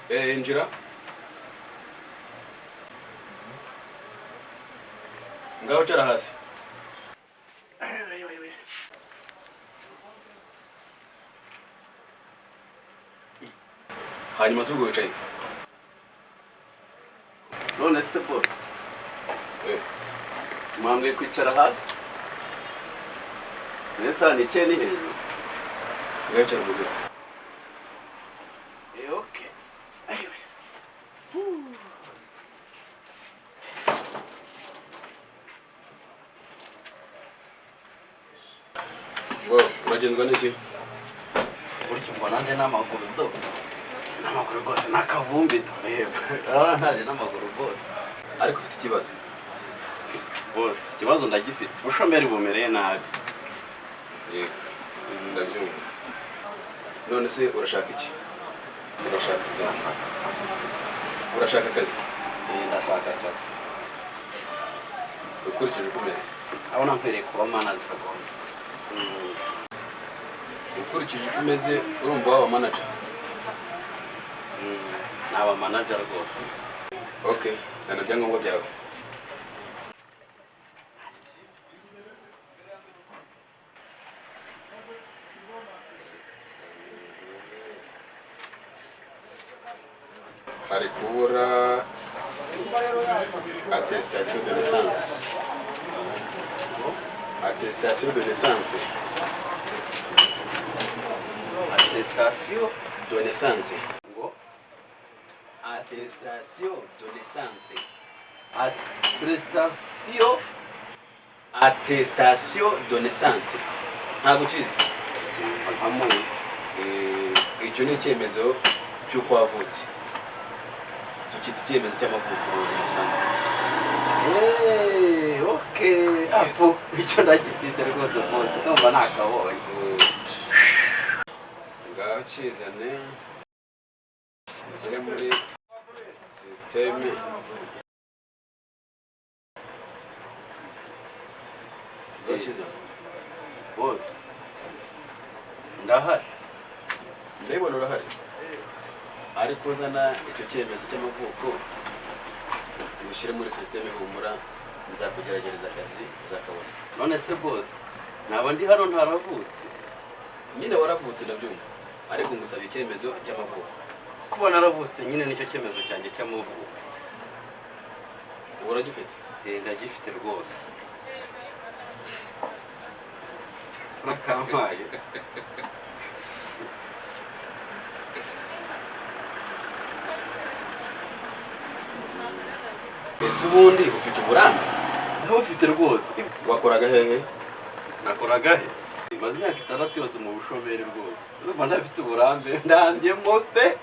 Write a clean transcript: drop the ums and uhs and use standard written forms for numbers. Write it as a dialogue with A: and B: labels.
A: Injira. Ngaho cara hasi. Hanyuma se ubwo wicaye?
B: None se boss, mwambwiye kwicara hasi, mbese hano nicaye ni hejuru?
A: Ngaho icara mubwira.
B: Okay. Ayiwe.
A: Ngo uragenzwa n'iki?
B: Burya ubwo nanjye n'amaguru do, n'amaguru rwose ni akavumbi do, reba, urabona ntaje n'amaguru rwose.
A: Ariko ufite ikibazo?
B: Bose, ikibazo ndagifite, ubushomeri bumereye nabi.
A: Yego, ndabyumva. None se urashaka iki? Urashaka akazi? Urashaka akazi?
B: Ndashaka akazi.
A: Ukurikije uko umeze?
B: Abona nkwiriye kuba manager rwose.
A: Ukurikije uko umeze, urumva waba manager?
B: Naba manager rwose.
A: Okay, sana ibyangombwa byawe. Hari kubura attestation de naissance. Attestation de naissance.
B: Attestation
A: De naissance.
B: Ngo?
A: Attestation de naissance.
B: Attestation.
A: Attestation de naissance. Ntabwo ukizi?
B: Ntamuzi.
A: Icyo ni icyemezo cy'uko wavutse. Tukita icyemezo cy'amavuko mu buzima busanzwe.
B: Okay, apo icyo ndagifite rwose bose, ndumva nakabonye.
A: Ngaho kizane ushyire muri sisiteme. Ngaho kizane.
B: Bose, ndahari.
A: Ndabibona urahari, ariko uzana icyo cyemezo cy'amavuko ushyire muri sisiteme. Humura, nzakugeragereza akazi uzakabona.
B: None se bose, naba ndi hano ntaravutse?
A: Nyine waravutse, ndabyumva, ariko ngusaba icyemezo cy'amavuko.
B: Kuba naravutse nyine nicyo cyemezo cyanjye cy'amavuko.
A: Ubu uragifite?
B: Ndagifite rwose, nakampaye.
A: Ese ubundi ufite uburambe?
B: Ndabufite rwose.
A: Wakoraga hehe?
B: Nakoraga he? Maze imyaka 6 yose mu bushomeri rwose, urumva ndafite uburambe, ndambyemo pe.